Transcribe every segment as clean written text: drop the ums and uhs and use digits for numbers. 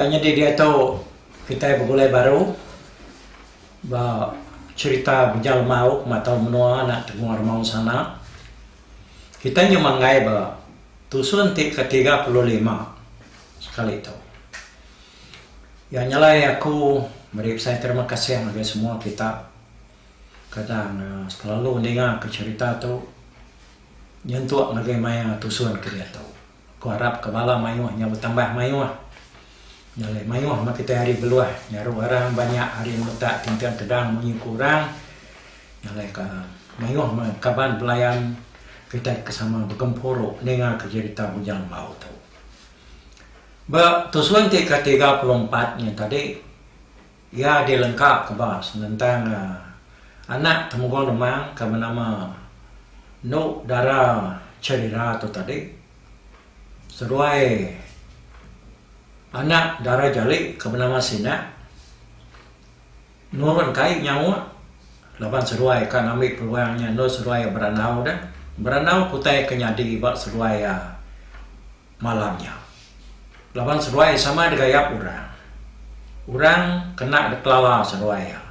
Nyadi diatu kitai begulai baru ba cherita Bujang Lemau Matau Menua anak Tegung Remaung Sana. Kitai nyemanggai ba tusun ti ke 35 sekali tu. Iya nyelai aku meri besai terima kasih ngagai semua kita kadang selalu ninga ke cherita tu nyentuk ngagai maya tusun ke diatu. Aku arap ke bala mayuh nya betambah mayuh. Nya alai mayuh meh kitai ari beluh nyaru arang banyak ari meretak tinting kedang munyi ku orang. Nya alai ka mayuh meh kaban belayan kitai ke sama begempuru ninga ke jerita Bujang Lembau tu. Ba tusun ti ke 34 nya tadi iya dilengka ke ba senentang anak Temenggung Demang ke benama Endu Dara Cherira tu tadi seduai anak Dara Jali ke benama Sinak nurun kai nyauk laban seduai ka ngambi peluang nya endur seduai berandau deh berandau ke utai ke nyadi ba seduai iya. Malam nya. Laban seduai sama digayap orang. Orang kena dikelala seduai iya.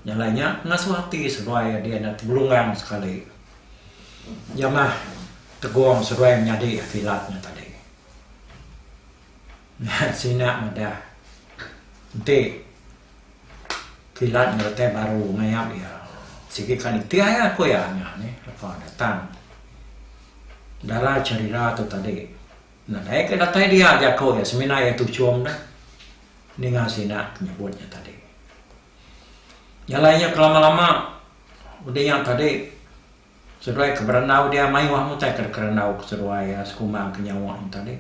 Nya alai nya ngasuh ati seduai iya dia enda tebelunggang sekali. Jamah Tegong seduai menyadi Kilat nya tadi. Nya sina madah enti Kilat ngeretai baru ngayap iya. Sigi ka nitih iya ku iya nya nih lepa datang. Dara cherira tu tadi. Nadai ke datai dia jaku iya semina iya tuchum dah ninga sida ke nyebut nya tadi. Nya alai iya kelama-lama udah nya tadi seduai ke berandau dia mayuh meh utai ke dikerandau ke seduai iya sekumbang ke nyawa nya tadi.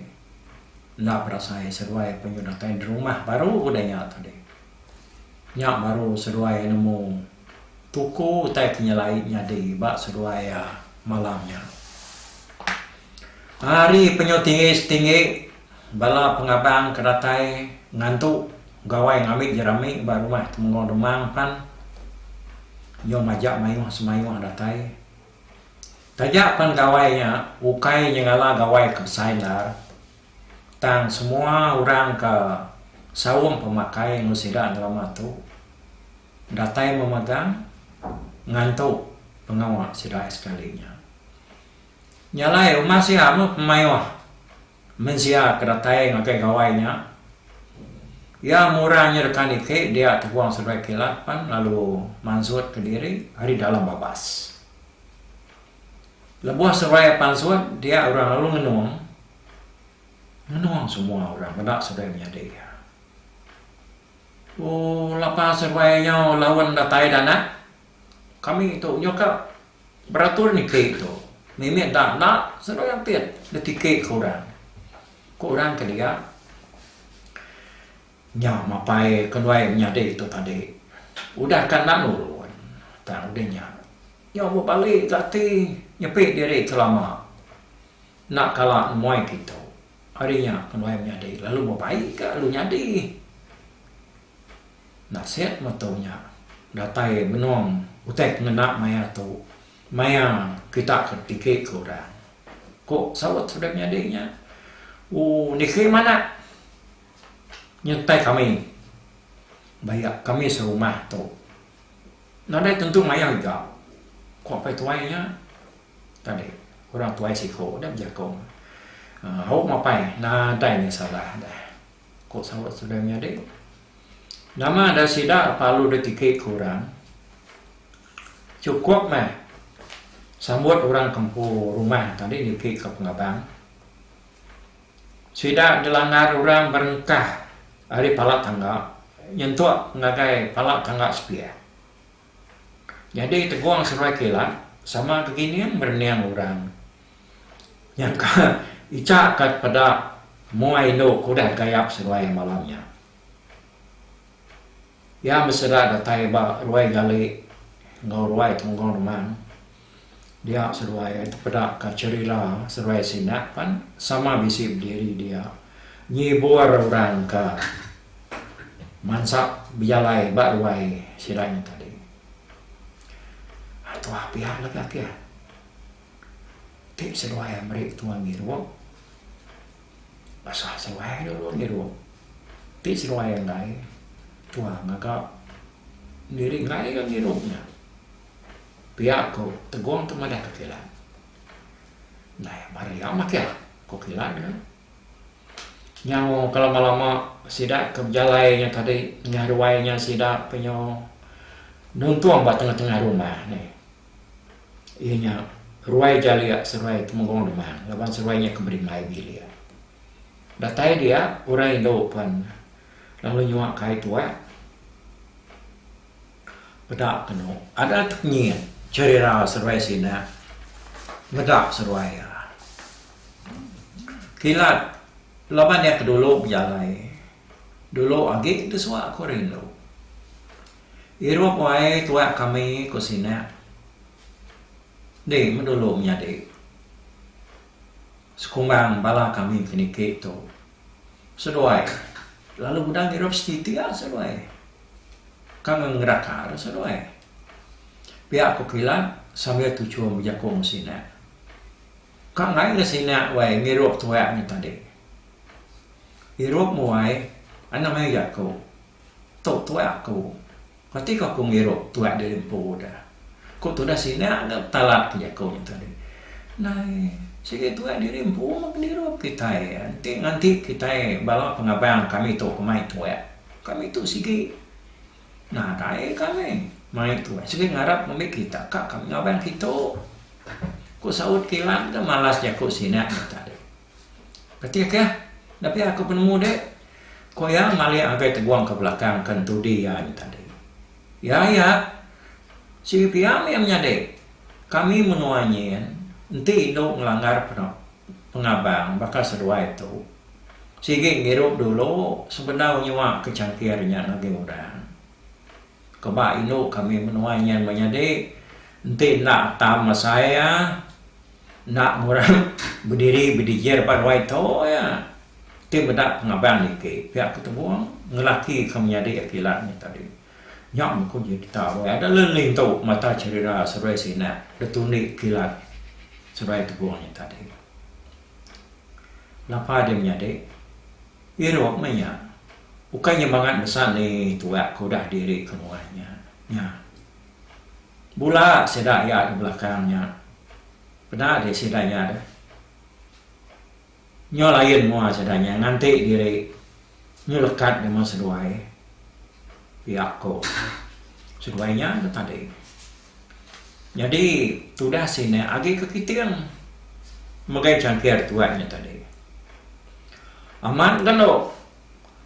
Enda berasai seduai penyu datai derumah baru udah nya tadi. Nya baru seduai nemu tuku utai ke nyelai nyadi ba seduai iya malam nya. Hari penyu tinggi setinggi bala pengabang ke datai ngantu gawai ngambi jerami ba rumah Temenggung Demang pan nyau majak mayuh semayuh datai. Taja pan gawai nya ukai nyengala gawai ke besai endar. Tang semua orang ke saum pemakai enggau sida ngelama tu datai memegang ngantu pengawa sida sekali nya. Nya alai rumah sia meh pemayuh mensia ke datai ngagai gawai nya. Iya murang nya deka niki dia tebung seduai kilat pan lalu mansut kediri ari dalam babas. Lebuh seruai pansut dia orang lalu ngenung. Ngenung semua orang meda seduai menyadi iya. Ooh lapa seruai nyau laun datai da anak. Kami tu nyau ka beratur niki tu. Mimit da enda seduai ampit betiki ke orang. Ku orang ke dia nya mapai keduai menyadi tu tadi. Udah ka enda nurun tang udah nya. Nyau bebali ga ati nyepi diri ke lama enda kala nemuai kitu. Ari nya kenuai menyadi lalu bebai ga lalu nyadi. Nasit metu nya datai benung utai ke ngena maya tu maya kita ke tiki ke orang. Ku saut sida menyadi nya. Ooh niki manak nyetai kami bayak kami serumah tu. Nadai tentu mayuh iga, ku apai tuai nya tadi. Orang tuai siku deh bejaku. Au mapai nadai nya salah deh, ku saut sida menyadi. Nama da sida parlu deh tiki ke orang. Chukup meh sambut orang ke empu rumah tadi niki ke pengabang. Sida dilanggar orang berengkah ari pala tangga nyentuk ngagai pala tangga sepiak. Nyadi Tegong seduai Kilat sama gegining merening orang nyangka icha ka peda mua indu ke udah gayap seduai malam nya. Iya meseda datai ba ruai gali enggau ruai Temenggung Remang. Dia seduai tepeda ka cherira seduai sinak pan sama bisi bediri dia nyibur orang ka mansa bejalai ba ruai sida nya tadi. Tuah pia lega kih ti seduai meri tuan ngirup basah seduai dulu ngirup. Ti seduai enggai tua ngaga diri enggai ga ngirup nya. Pia ku Tegong tu madah ke Kilan. Ndai mari iya makih ku Kilan ga. Nyau ke lama-lama sida ke bejalai nya tadi nengah ruai nya sida ke nyau nuntung ba tengah-tengah rumah nih. Iya nya ruai jalik seruai Temenggung Demang laban seruai nya ke berimbai bilik. Datai dia orang indu pen lalu nyua ke ai tuak peda kenu ada tekenyit cherira seruai sida meda seruai iya. Kilat laban iya ke dulu bejalai dulu agi desua ku rindu. Irup wai tuak kami ku sinak ndi meh dulu menyadi sekumbang bala kami ke niki tu seduai lalu udah ngirup setitik seduai ka ngeraka seduai. Pia ku Kilat sambil tuchum bejaku enggau sinak. Ka enggai ga sinak wai ngirup tuak nya tadi. Irup muai anang meh jaku. Tu tuak aku. Kati ko aku ngirup tuak diri empu dah. Ku tudah sinak ga betalat ke jaku nya tadi. Nai sigi tuak diri empu meh penirup kitai. Enti nganti kitai bala pengabang kami tu ke mai tuak. Kami tu sigi. Nadai kami mai tuak sigi ngarap ngambi kita ka kami ngabang kitu. Ku saut Kilan ke malas jaku sida nya tadi. Kati akih, dapih aku penemu dek, ku iya malik ngagai teguang ke belakang ke entudi iya nya tadi. Ya iya, sigi pia mih menyadi. Kami menua nyin enti indu ngelanggar pengabang baka seduai tu sigi ngirup dulu sebedau nyua ke changkir nya ngagai orang. Keba indu kami menua nyin menyadi enti enda atam asai iya enda ngurang bediri bedijir ba ruai tu iya ti meda pengabang niki pia ku tebung ngelaki ke menyadi iya kilat nya tadi. Nya meh ku nyerita wai ada leling tu mata cherira seduai sinak betundi kilat seduai tebung nya tadi. Lapa deh menyadi irup meh nya. Ukai nya bangat besa ni tuak ke udah diri ke nuan nya. Nya. Bula sida iya di belakang nya. Peda deh sida nya deh. Nyo lain mua sida nya nganti diri nyu lekat nama seduai pia ko seduai nya ke tadi. Nyadi tudah sine agi ke kiting megai changkir tuak nya tadi. Amat gendo.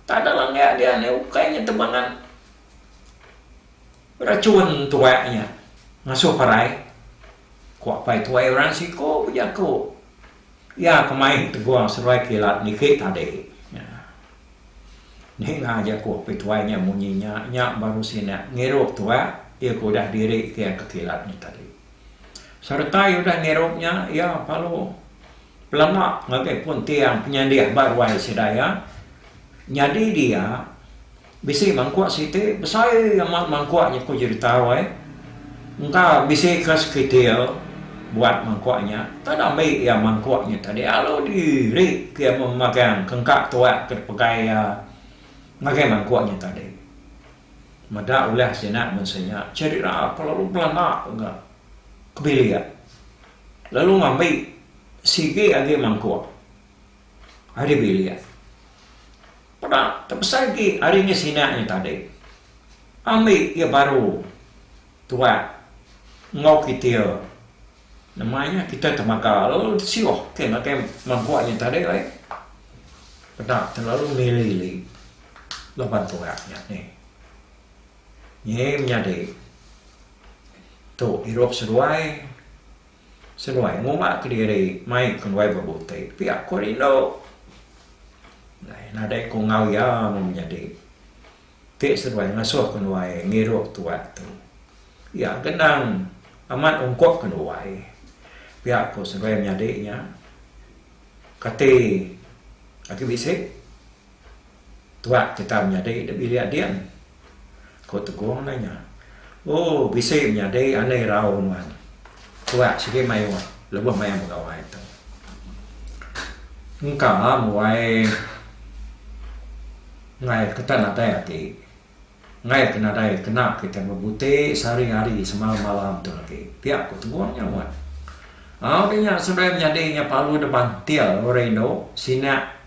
Tada langga dia ne ukai nya tebangan rachun tuak nya ngasuh parai. Ku apai tuai orang siku bejaku. Iya ke mai tegung seruai kilat niki tadi. Ninga jaku apai tuai nya munyi nya, nya baru sida ngirup tuak iya ke udah diri ke iya ke kilat nya tadi. Sereta iya udah ngirup nya iya lalu. Pelama ngagai pun tiang penyandih ba ruai sida iya, nyadi dia bisi mangkuk siti besai amat mangkuk nya ku jerita weh. Engka bisi ke sekitil buat mangkuk nya tak ambi iya mangkuk nya tadi alu diri ke iya memagang ke engka tuak ke dipegai iya ngagai mangkuk nya tadi. Meda ulah sida mensia nya cherira kelalu belanda ga ke bilik. Lalu ngambi sigi agi mangkuk ari bilik. Peda tebesai agi ari nya sida nya tadi. Ambi iya baru tuak enggau kitil. Nama nya kitai temaga lalu siuh ke ngagai mangkuk nya tadi ai. Peda terlalu mili-ili laban tuak nya nih. Nyi menyadi tu irup seduai seduai nguma kediri mai keduai bebuti pia ku rindu. Nadai ku enggau iya meh menyadi ti seduai ngasuh keduai ngirup tuak tu. Iya genang amat ungkup keduai pia ku seduai menyadi nya. Kati agi bisi. Tuak kita menyadi da bilik din? Ku Tegong nanya. Oh bisi menyadi anai irau nuan. Tuak sigi mayuh lebuh maya begawai tu. Engka muai. Enggai ke tak nadai agi. Enggai ke nadai kena kitai bebuti sehari-hari semalam-malam tu lagi. Pia ku Tegung nyaut. Au deh nya seduai menyadi nya palu deh bantil orang indu sinak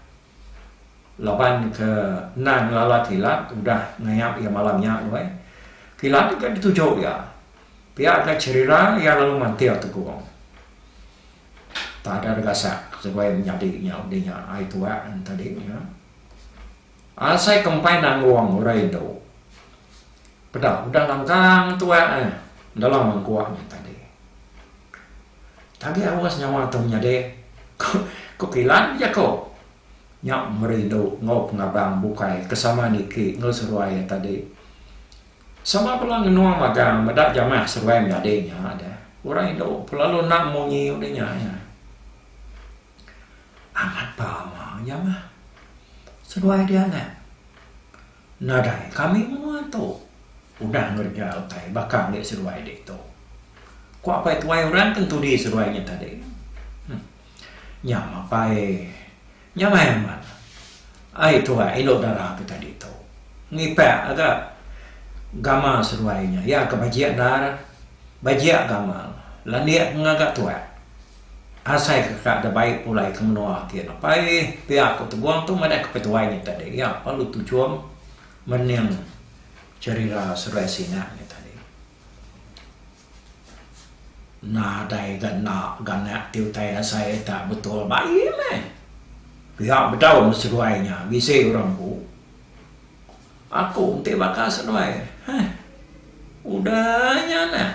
laban ke enda ngelala kilat udah ngayap iya malam nya tu ai. Kilat ga dituju iya. Pia ga cherira iya lalu mantil Tegung. Tak ada gasak seduai menyadi nya udah nya ai tuak tadi nya. Asai kempai nanggung orang indu. Peda udah langkang tuak eh dalam mangkuk nya tadi. Tagi awas nyawa tu menyadi ku Kilan bejaku. Nya meri indu enggau pengabang bukai ke sama niki enggau seduai iya tadi. Sama bela ngenung magang meda jamah seduai menyadi nya deh. Orang indu pelalu enda munyi udah nya iya. Amat pama jamah seduai dia anak. Nadai kami menua tu udah ngereja utai baka agi seduai ditu. Ku apai tuai orang ke entudi seduai nya tadi. Nya apai Nyamai amat. Ai tuai indu dara kitai ditu. Ngipak aga gamal seduai nya. Iya ke bajik endar, bajik gamal. Landik ngaga tuak. Asai ke ka da bai pulai ke menua kin. Apai pia ku Tegong tu madah ke petuai nya tadi. Iya perlu tuchum mening cherira seduai sinak nya tadi. Nadai ga enda ganak ti utai asai tak betul bai meh. Pia bedau meh seduai nya bisi orang empu. Aku enti baka seduai heh udah nya neh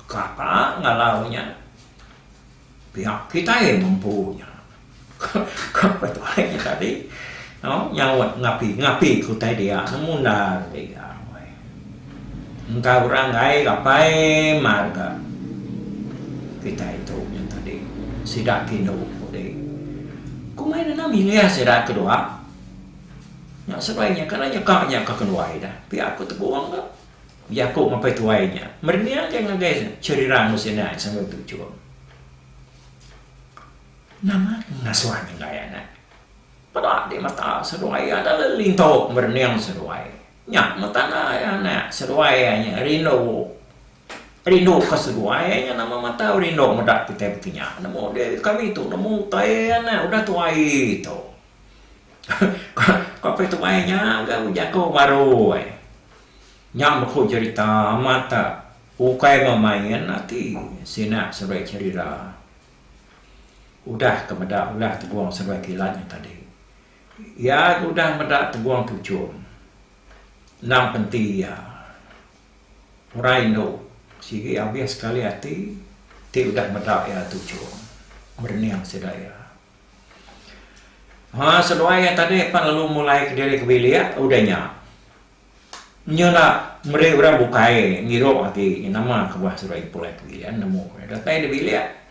kapa ngalau nya pia kitai mempu nya. Ko tuai nya tadi nyaut ngapi ngapi ke utai dia nemu endar dia. Engka orang enggai apai mar ga kitai tu nya tadi sida ke indu udi. Kumbai nana milih sida ke dua nya seduai nya kada nyeka nya ke keduai dah pia ku Tegong ga jaku ngapai tuai nya merening ke ngagai cherira enggau sida sambil tuchum. Nama ngasuh nyenggai anak. Peda di mata seduai iya dah lelintok merening seduai. Nya meh tanda iya anak seduai iya nya rindu. Rindu ka seduai iya nya nama mata rindu meda kitai bekinya. Nemu deh kami tu nemu utai anak udah tuai tu. Ko apai tuai nya ga bejaku baru ai. Nya meh ku jerita amat ta ukai memain ati sina seduai cherira. Udah ke meda ulah Tegong seduai Kilat nya tadi. Iya ke udah meda Tegong tuchum. Endang penti iya. Orang indu sigi abis sekali ati ti udah meda iya tuchum. Merening sida iya. Ha seduai iya tadi pan lalu mulai kediri ke bilik udah nya. Nya enda meri orang bukai ngirup agi nama kebuah seduai pulai ke bilik nemu. Datai di bilik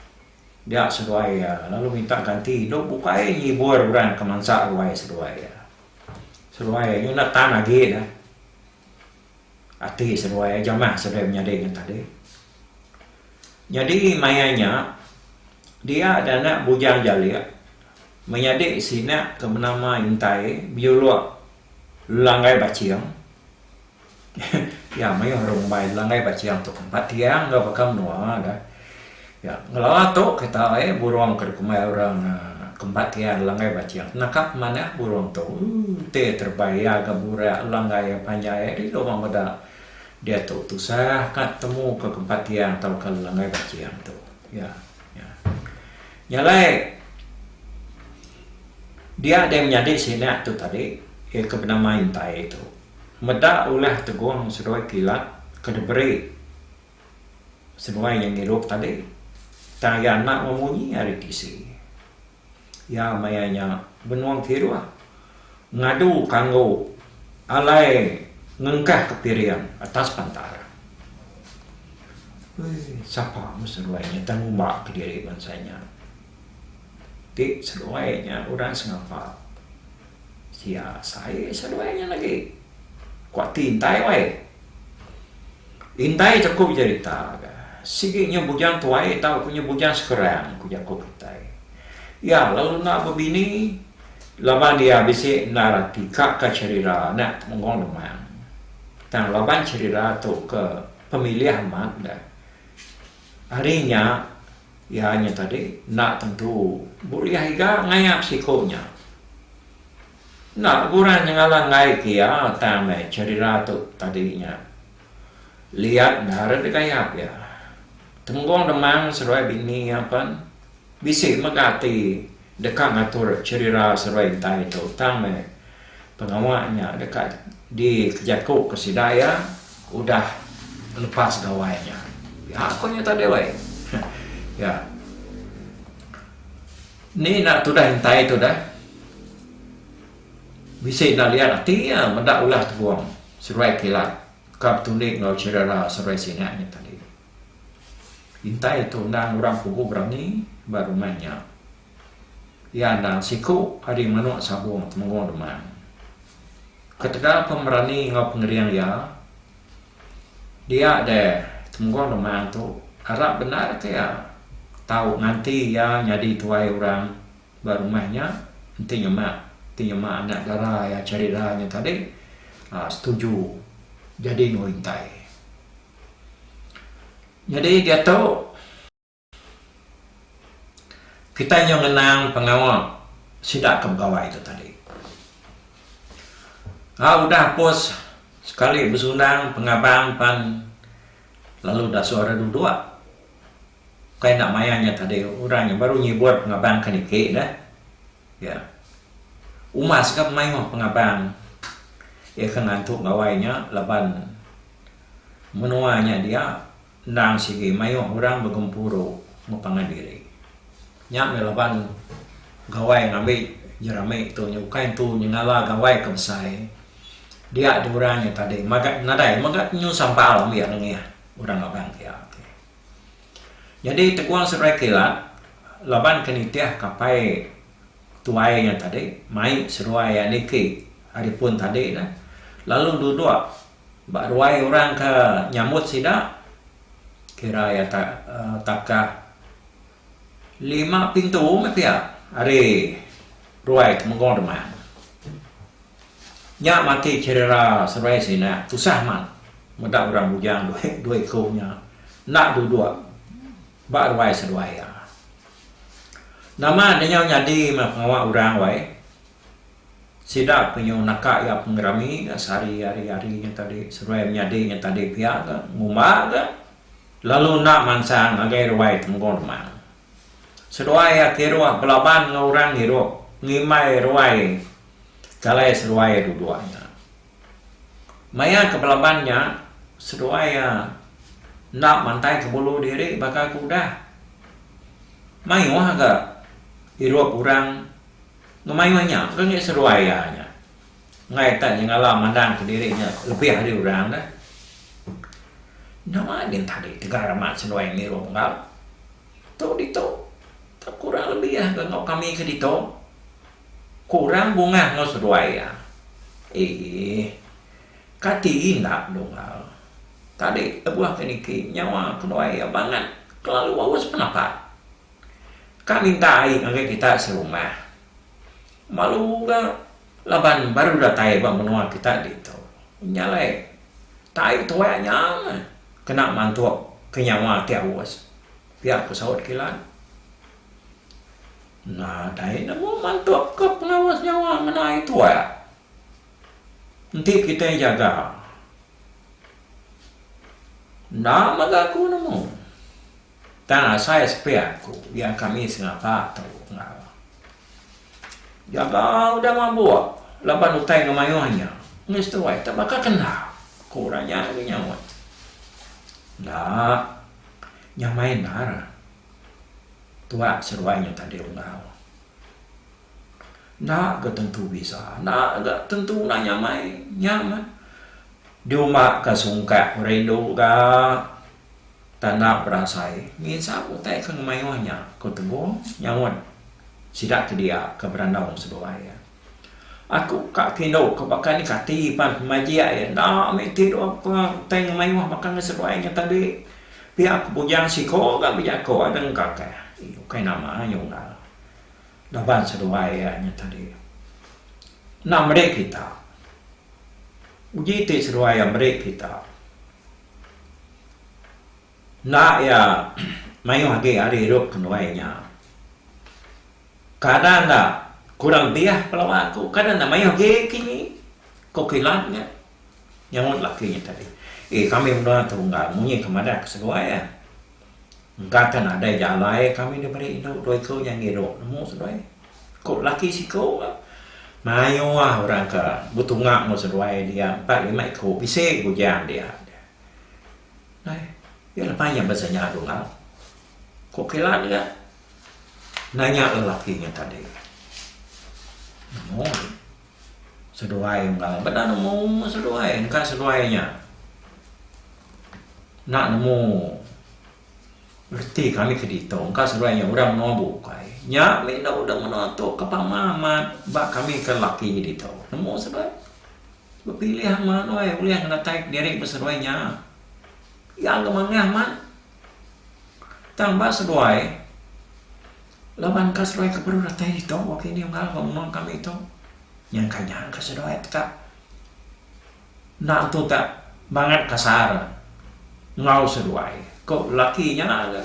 dia seduai iya lalu minta ganti indu bukai nyibur orang ke mansa ruai seduai iya. Seduai iya nya enda tan agi dah. Ati seduai iya jamah seduai menyadi nya tadi. Nyadi maya nya dia da anak Bujang Jalik menyadi sinak ke benama Intai bejuluk Langgai Baching. Ya mayuh orang ngumbai Langgai Baching tu empat tiang enggau baka menua dah. Ya ngelala tu kita ai burung ke dikumbai orang uhh kempat tiang Langgai Baching. Naka pemanah burung tu uhh ti terebai iya ga burak langgai iya panjai rindu meh meda diatu tusah ka temu ke kempat tiang tauka Langgai Baching tu. Ya. Ya. Nya alai Dia deh menyadi sinak tu tadi iya ke benama Intai tu. Meda ulah Tegong seduai Kilat ke diberi seduai iya ngirup tadi tang iya enda memunyi ari tisi. Iya maya nya benung kiruh ngadu kanggu alai ngengkah ke piring atas pantar. Ui sapa meh seduai nya tang ngumba kediri bansa nya. Ti seduai nya orang sengapa sia sai seduai nya lagi. Ku ati intai weh. Intai jaku bejerita ga. Sigi nya bujang tuai tauka nya bujang sekerang ku jaku kitai. Iya lalu enda bebini. Laban iya bisi endar ati ka ka cherira anak Temenggong Demang. Tang laban cherira tu ke pemilih amat deh. Ari nya iya nya tadi enda tentu bulih iga ngayap siku nya. Enda orang nyengala enggai ke iya tang meh cherira tu tadi nya. Liat endar degayap iya. Temenggong Demang seduai bini iya pen bisi mega ati deka ngatur cherira seduai intai tu tang meh pengawa nya deka dikejaku ke sida iya udah lepas gawai nya. Pia ku nya tadi weh. Ya. Ni enda tudah intai tu deh. Bisi enda liat ati iya meda ulah tebung seduai kilat ka betundi enggau cherira seduai singak nya tadi. Intai tu endang orang pugu berani ba rumah nya. Iya endang siku ari manuk sabung Temenggung Demang. Ketegal pemerani enggau pengering iya, dia deh Temenggung Demang tu arap bendar ke iya tau nganti iya nyadi tuai orang ba rumah nya enti nyema enti nyema anak dara iya Cherira nya tadi aaa setuju jadi enggau intai. Nyadi diatu kitai nyau ngenang pengawa sida ke begawai tu tadi. Au udah apus sekali besundang pengabang pan lalu dasuh orang duduk. Kai enda maya nya tadi orang nya baru nyibur pengabang ke niki deh. Ya. Umas ga mayuh pengabang iya ke ngantu gawai nya laban menua nya dia endang sigi mayuh orang begempuru enggau pangan diri. Nya meh laban gawai ngambi jerami tu nya ukai entu nyengala gawai ke besai dia diorang nya tadi maga nadai mega nyu sampal ambi nengih orang ngabang dia. Nyadi Teguang Seberai Kilat laban ke nitih kapai tuai nya tadi mai seduai iya niki ari pun tadi ne lalu duduk ba ruai orang ke nyambut sida kira iya takah lima pintu meh pia ari ruai Temenggong Demang. Nya mati cherira seduai sina tusah amat meda orang bujang dua iku nya enda duduk ba ruai seduai iya. Nama ne nyau nyadi meh pengawa orang wai sida penyu naka iya pengerami ga sehari hari hari nya tadi seduai menyadi nya tadi pia ga ngumba ga lalu enda mansang ngagai ruai Temenggung Demang. Seduai iya kiruh belaban enggau orang ngirup ngimbai ruai Kalai seduai iya duduk nya. Maya ke belaban nya, seduai iya enda mantaika bulu diri baka ke udah. Mayuh ga irup orang ngemayuh nya ke ngi seduai iya nya. Enggai tak nyengala mandangka diri nya lebih ari orang deh. Nama din tadi tegar amat seduai ngirup enggau. Tu ditu tak kurang lebih ga enggau kami ke ditu. Kurang bungah enggau seduai iya. Eeh. Kati enda dunggal. Tadi lebuh ke niki nyawa keduai iya bangat kelalu aus penapat. Ka minta ai ngagai kita serumah. Malu ga laban baru datai ba menua kita ditu. Nya alai tai tuai nya meh kena mantuk ke nyawa ti aus. Pia ku saut Kilan. Nadai nemu mantup ke pengawa senyawa ngena ai tuak. Enti kitai jaga enda mega aku nemu. Tang asai sepi aku iya kami sengapa tu enggau. Jaga udah mabuk laban utai ngemayuh nya ngis tuai te baka kena, ku orang nya agi nyaut. Enda nyamai endar. Tuak seduai nya tadi unggal. Enda ga tentu bisa, enda ga tentu enda nyamai nya meh. Diumba ka sungkak rindu ga tanda berasai nginsap utai ke ngemayuh nya, ku Tegong nyaut sida ke dia ke berandau seduai iya. Aku ka kindu ke baka ni kati pan pemajik iya enda mih ti dua utai ngemayuh baka ngan seduai nya tadi. Pia ku Bujang siko ga bejako adeng kakah. Ukai nama nya unggal. Laban seduai iya nya tadi. Enda meri kita. Uji ti seduai iya meri kita. Enda iya mayuh agi ari irup kenuai nya. Kada enda kurang lebih pelawa aku, kada enda mayuh agi kini, ku Kilat nya. Nyaut laki nya tadi. Eh kami menua tu unggal munyi ke madah ke seduai ah. Engka ke nadai jalai kami diberi indu dua iku nya ngirup nemu seduai. Ku laki siku ah. Mayuh orang ke betunga enggau seduai dia empat lima iku bisi bujang dia. Nai iya lepa nya bansa nya unggal. Ku Kilan ga nanya lelaki nya tadi. Nemu. Seduai unggal beda nemu seduai engka seduai nya enda nemu reti kami ke ditu engka seduai nya orang menua bukai nya mih enda udah menua tu ke pama amat ba kami ke laki ditu nemu seduai bepilih amat weh ulih ngenatai kediri ba seduai nya iya ke mangah amat tang ba seduai. Laban ka seduai ke baru datai ditu wak ini unggal ba menua kami tu. Nyangka nya ka seduai teka enda entu tak bangat kasar enggau seduai. Ko lelaki nya ga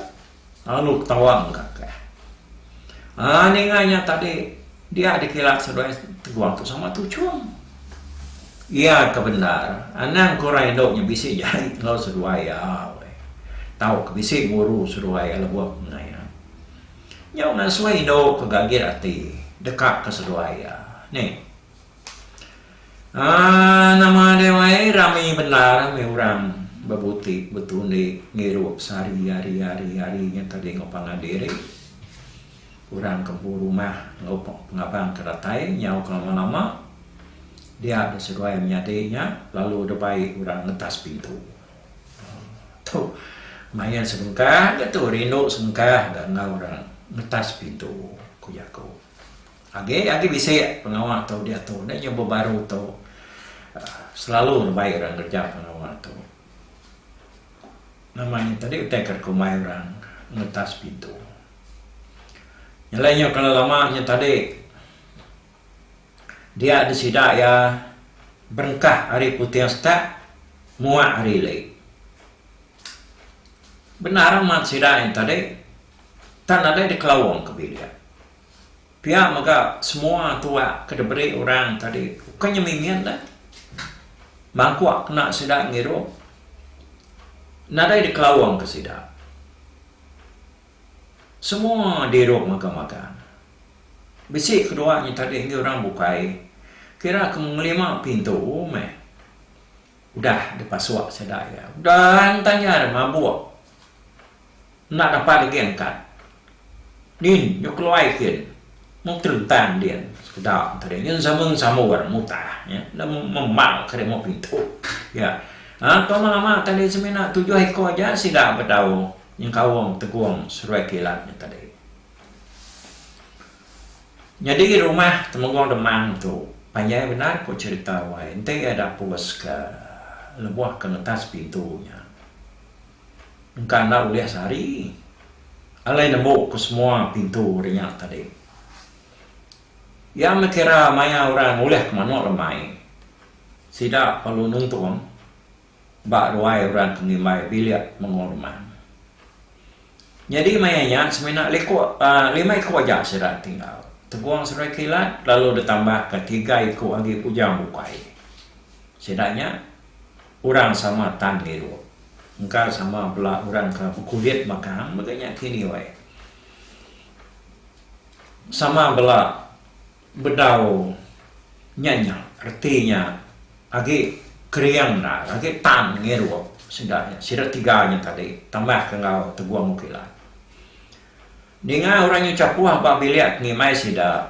lalu ketawa mega ka. Aaa ninga nya tadi dia dikira seduai teguang tu sama tuchum. Iya ke bendar anang ke orang indu nya bisi jai enggau seduai iya. Tau ke bisi muru seduai iya lebuh pengai iya. Nyau ngasuh indu ke gagit ati deka ke seduai iya. Nih. Aaa nama deh wai rami bendar mih orang bebuti betundi ngirup sehari hari hari hari nya tadi enggau pangan diri. Orang ke empu rumah enggau pengabang ke datai nyau ke lama lama dia deh seduai menyadi nya lalu debai orang ngetas pintu. Tu main sebengkah ga tu rindu sebengkah ga enggau orang ngetas pintu ku jaku. Agi agi bisi pengawa tu diatu enda nyau bebaru tu selalu nebai orang ngereja pengawa tu. Nama nya tadi utai ke dikumbai orang ngetas pintu. Nyelai nyau kelalu lama nya tadi Dia disida iya berengkah ari puting setak muak ari ili. Bendar amat sida nya tadi tang nadai dikelaung ke bilik. Pia mega semua tuak ke diberi orang tadi ukai nya mimit deh. Mangkuk kena sida ngirup nadai dikelaung ke sida. Semua dirup magang-magang. Bisi kedua nya tadi enggi orang bukai kira ke ngelima pintu meh udah dipasuk sida iya. Udah tanya deh mabuk enda dapat agi angkat. Din nyau keluai kin mung terentang din sekeda tadi nyen sambung sambur mutah nya enda memau ke demo pintu. Ya aaa lama-lama tadi semina tujuh iko aja sida bedau nyengkaum Tegong seruai Kilat nya tadi. Nyadi rumah Temenggung Demang tu panjai bendar ku cherita wai enti iya dapus ke lebuh ke ngetas pintu nya. Engka enda ulih sehari alai nembu ke semua pintu ri nya tadi. Iya meh kira maya orang ngulih ke manuk lemai sida perlu nuntung ba ruai orang ke ngimbai bilik Temenggung Demang. Nyadi maya nya semina liku lima iku aja sida tinggal. Tegong seduai Kilat lalu ditambahka tiga iku agi bujang bukai. Sida nya orang sama tan ngirup. Engka sama bela orang ke bekulit magang mega nya kini weh. Sama bela Bedau nya nya reti nya agi kering enda agi tan ngirup sida nya sida tiga nya tadi tambah ke enggau Teguh Mukilan. Ninga orang nya chapuh ba bilik pengimbai sida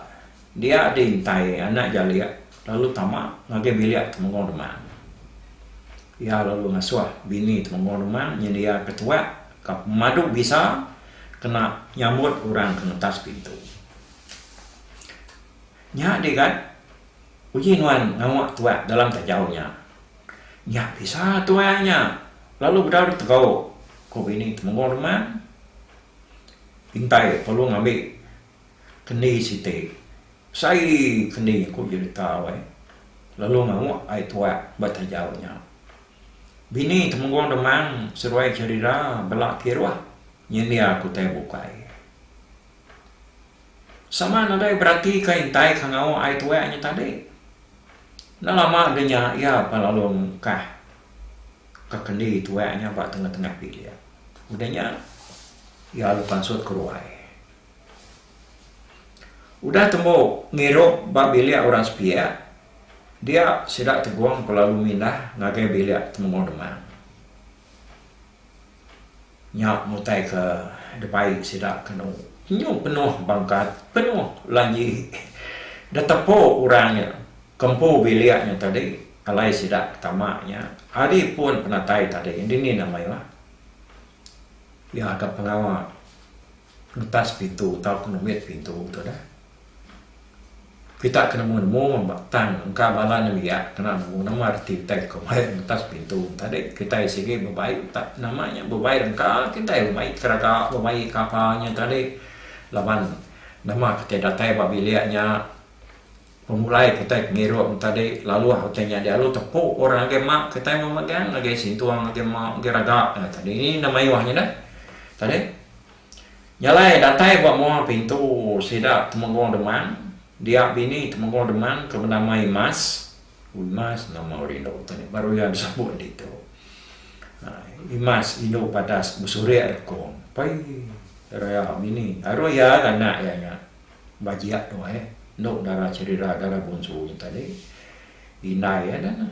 dia diintai anak jalik lalu tama ngagai bilik Temenggung Demang. Iya lalu ngasuh bini Temenggung Demang nyendiaka tuak ka pemadu bisa kena nyambut orang ke ngetas pintu. Nya deh gan, uji nuan ngawa tuak dalam tajau nya. Nya bisa tuak nya lalu bedau ditego, ku bini Temenggung Remang. Intai perlu ngambi kendi siti. Sai kendi ku jerita weh lalu ngauk ai tuak ba tajau nya. Bini Temenggung Demang seduai cherira bela kiruh nyendia ke utai bukai. Sama nadai beratika intai ke ngauk ai tuak nya tadi. Enda lama ga nya iya pan lalu ngengkah ke kendi tuak nya ba tengah-tengah bilik. Udah nya iya lalu pansut ke ruai. Udah tembu ngirup ba bilik orang sepiak, dia sida Tegong kelalu mindah ngagai bilik Temenggung Demang. Nya mutai ke dibai sida kenu nyu penuh bangkat, penuh lanji. Ditepu orang nya ke empu bilik nya tadi alai sida tama nya ari pun penatai tadi dini nama iya. Iya ka pengawa. Ngetas pintu tauka ngemit pintu tu dah. Kita ke nemu nemu tang engka bala nembiak kena nemu nama reti utai ke mai ngetas pintu tadi kitai sigi bebai nama nya bebai rengka kitai bebai keraga bebai kapa nya tadi laban nama kitai datai ba bilik nya pemulai kitai pengirup ne tadi lalu utai nya dialu tepu orang ngagai mak kitai memegang ngagai sintung ngagai mak ngagai raga tadi mayuh nya dah tadi. Nya alai datai ba mua pintu sida Temenggung Demang, dia bini Temenggung Demang ke benama Imas, Imas nama rindu tu nih baru iya disebut ditu. Imas indu padas besurik rekung. Pai raya bini aru iya ga anak iya nya bajik tu ai endu dara cherira dara bunsu nya tadi. Indai iya dah nah.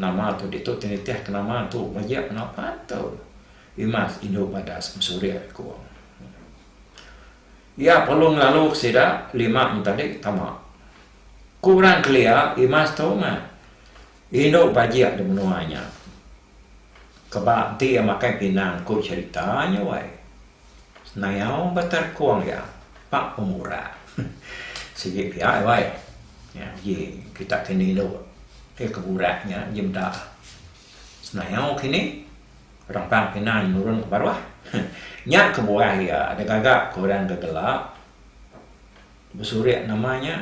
Nama tu ditu ti nitih ke nama tu bajik penapat tu. Imas indu badas mesurik ku. Iya perlu ngelalu ke sida lima nya tadi tama. Ku orang kelia Imas tu mah indu bajik di menua nya. Keba enti iya makai pinang ku cherita nya wai. Senayau ba terkung iya pak pemurak. Sigi pia wai. Nya uji kita ke indu ke burak nya ji meda senayau kini. Rampang Pinang nurun ke baruh. Nya kebuah iya digaga ke orang ke gela besurik nama nya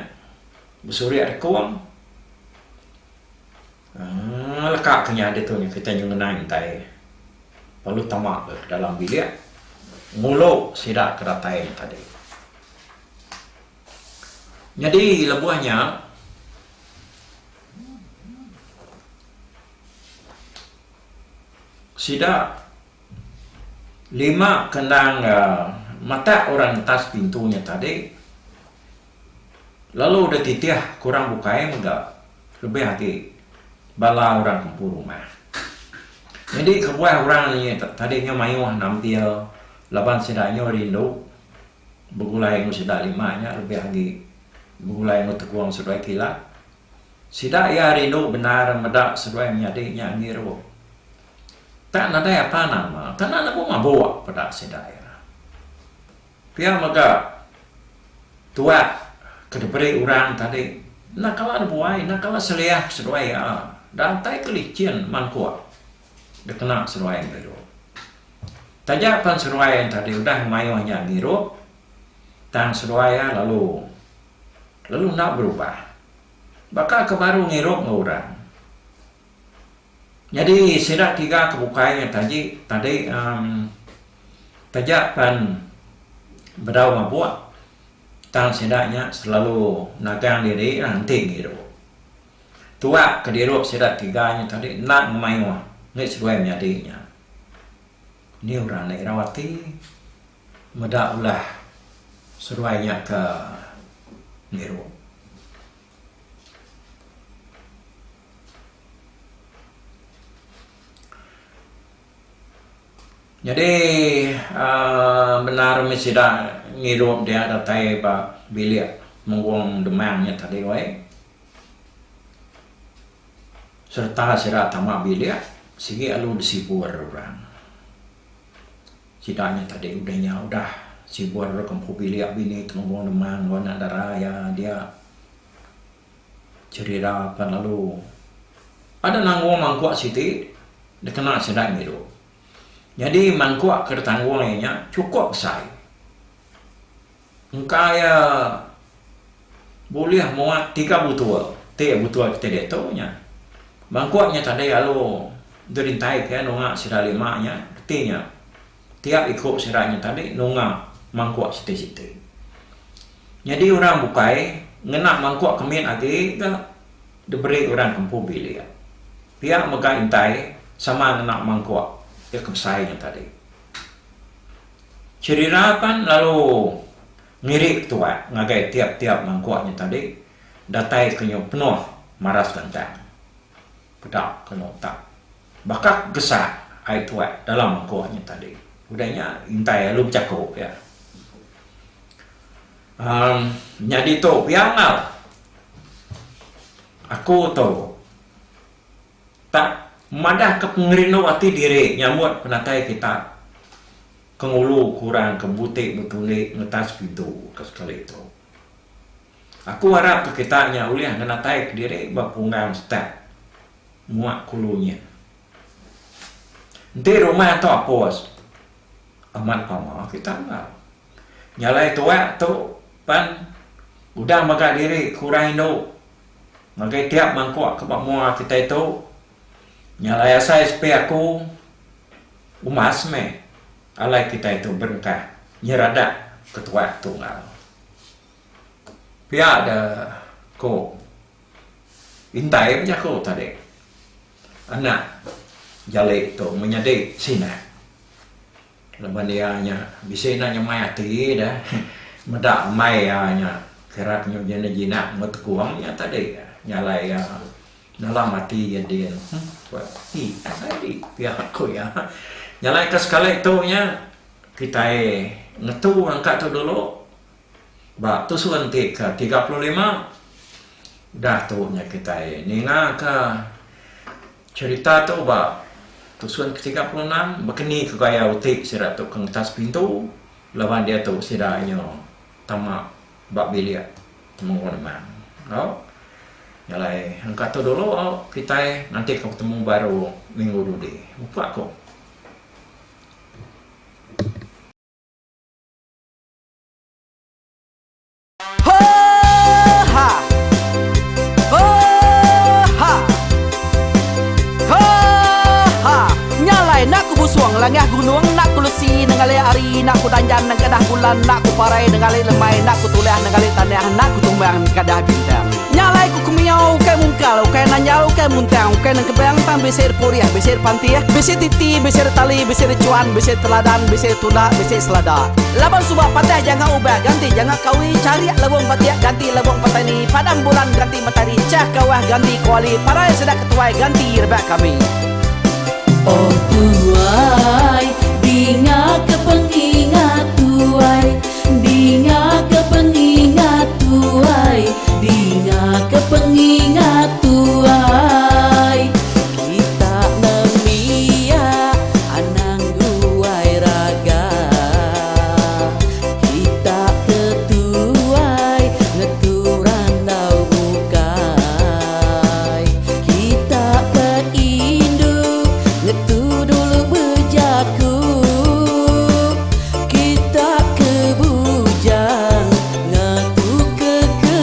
besurik rekung uhh leka ke nya ditu nya kitai nyau ngena intai lalu tama ke dalam bilik ngulu sida ke datai nya tadi. Nyadi lebuh nya. Sida lima ke endang matak orang ngetas pintu nya tadi lalu deh titih ke orang bukai mega lebih agi bala orang ke empu rumah. Nyadi kebuah orang nya tadi nya mayuh nampil laban sida nya rindu begulai enggau sida lima nya lebih agi begulai enggau Tegong seduai Kilat. Sida iya rindu bendar meda seduai menyadi nya ngirup. Tak nadai apa nama, tak enda lebuh mabuk peda sida iya. Pia mega tuak ke diberi orang tadi enda kala dibuai, enda kala seliah seduai iya datai ke licin mangkuk dikena seduai ngirup. Taja pan seduai tadi udah ngemayuh nya ngirup tang seduai iya lalu Lalu enda berubah. Baka ke baru ngirup enggau orang. Nyadi sida tiga ke bukai nya taji tadi uhh taja pan bedau mabuk tang sida nya selalu nagang diri lah enti ngirup. Tuak ke dirup sida tiga nya tadi enda ngemayuh ngi seduai menyadi nya. Ni orang enda irau ati. Meda ulah seduai nya ke ngirup. Nyadi uhh bendar mih sida ngirup dia datai ba bilik Menggung Demang nya tadi weh. Sereta sida tama bilik sigi alu disibur orang. Sida nya tadi udah nya udah sibur ke empu bilik bini Temenggung Demang enggau anak dara iya dia cherira pan lalu ada nanggung mangkuk siti dikena sida ngirup. Nyadi mangkuk ke ditanggung iya nya chukup besai. Engka iya. Bulih muat tiga butul ti butul kitai diatu nya. Mangkuk nya tadi lalu dirintai ke nunga sida lima nya reti nya tiap iku sida nya tadi nunga mangkuk siti-siti. Nyadi orang bukai ngena mangkuk ke mit agi ga diberi orang ke empu bilik. Pia mega intai sama ngena mangkuk iya ke besai nya tadi. Cherira pan lalu ngiri ketuai ngagai tiap-tiap mangkuk nya tadi datai ke nyu penuh maras gantang. Peda ke enu tak baka gesak ai tuai dalam mangkuk nya tadi. Udah nya intai lalu bejaku pia. Uhh nyadi tu pia enggau aku tu. Tak madahka pengerindu ati diri nyambut penatai kita ke ngulu kurang ke buti betundi ngetas pintu ke sekali tu. Aku arapka kita nya ulih ngenataika diri ba punggang setak muak kulu nyin. Enti rumah tu apus, amat pama kita enggau. Nya alai tuak tu pan udah mega diri kurang indu. Ngagai tiap mangkuk ke ba mua kitai tu, nya alai asai sepi aku umas meh alai kitai tu berengkah nyeradak ke tuak tu enggau. Pia da ku Intai bejaku tadi anak jali tu menyadi sinak. Laban iya nya bisi enda nyamai ati deh meda ambai iya nya kira ke nyau jinak jinak enggau tekung nya tadi nya alai iya dalam ati iya din ti asai di pia ku iya. Nya alai ke sekali tu nya kitai ngetu nangka tu dulu ba tusun ti ke 35 udah tu nya kitai ninga ka Cherita tu ba Tusun ke 36 bekeni ke gaya uti sida tu ke ngetas pintu laban diatu sida nyu tama ba bilik Temenggung Demang. Au nya alai engka tu dulu au kitai nganti ke betemu baru minggu dudi. Upa ku. Nya alai enda ku busung langah gunung enda ku lesi nengali hari enda ku danjan nengkadah bulan enda ku parai nengali lemai enda ku tulah nengali tanah enda ku tumbang nengkadah bintang. Nya alai ku kemiau ukai mungkal ukai nanjal ukai muntang ukai nengkebang tang bisi purih bisi pantih bisi titi bisi tali bisi chuan bisi teladan bisi tunda bisi selada. Laban suba patah janga ubah ganti janga kawi charik lebong batik ganti lebong petani padam bulan ganti matari chah kawah ganti kuali parai sida ketuai ganti rebak kami. Oh tuai, dinga ke pengingat tuai, dinga ke pengingat tuai, dinga ke pengingat tuai. Kita nembiak anang guai raga. Kita ke tuai ngetu randau bukai. Kita ke indu ngetu dulu bejaku. Kita ke bujang ngetu ke ketu.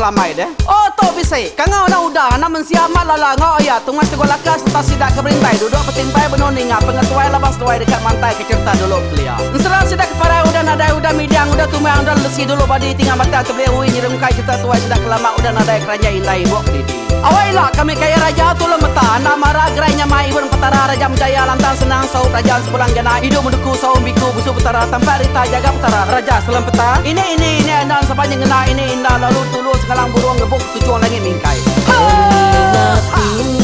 ngelambai deh. Oh tu bisi. Kangau anak uda, anak mensia amat lala enggau aya tungas tegul laka sereta sida ke berintai duduk betimpai benung ninga pengetuai laban seduai deka mantai ke cherita dulu kelia. Ensera sida ke parai udah nadai udah midang udah tumang udah lesi dulu badi tinggal batang tebelik ui nyerungkai cherita tuai sida ke lama udah nadai keranjai indai ibuk kedidi. Awai ila kami kaya raja tulung meta enda mara gerai nyamai ibun petara raja menjaya lantang senang saup raja sepulang jana idup menduku saum biku busu petara tampak rita jaga petara raja selam peta ini ini ini enda sapa nyengena ini inda lalu tulung sengalang burung ngebuk tuchung langit mingkai. Pengingat Ha!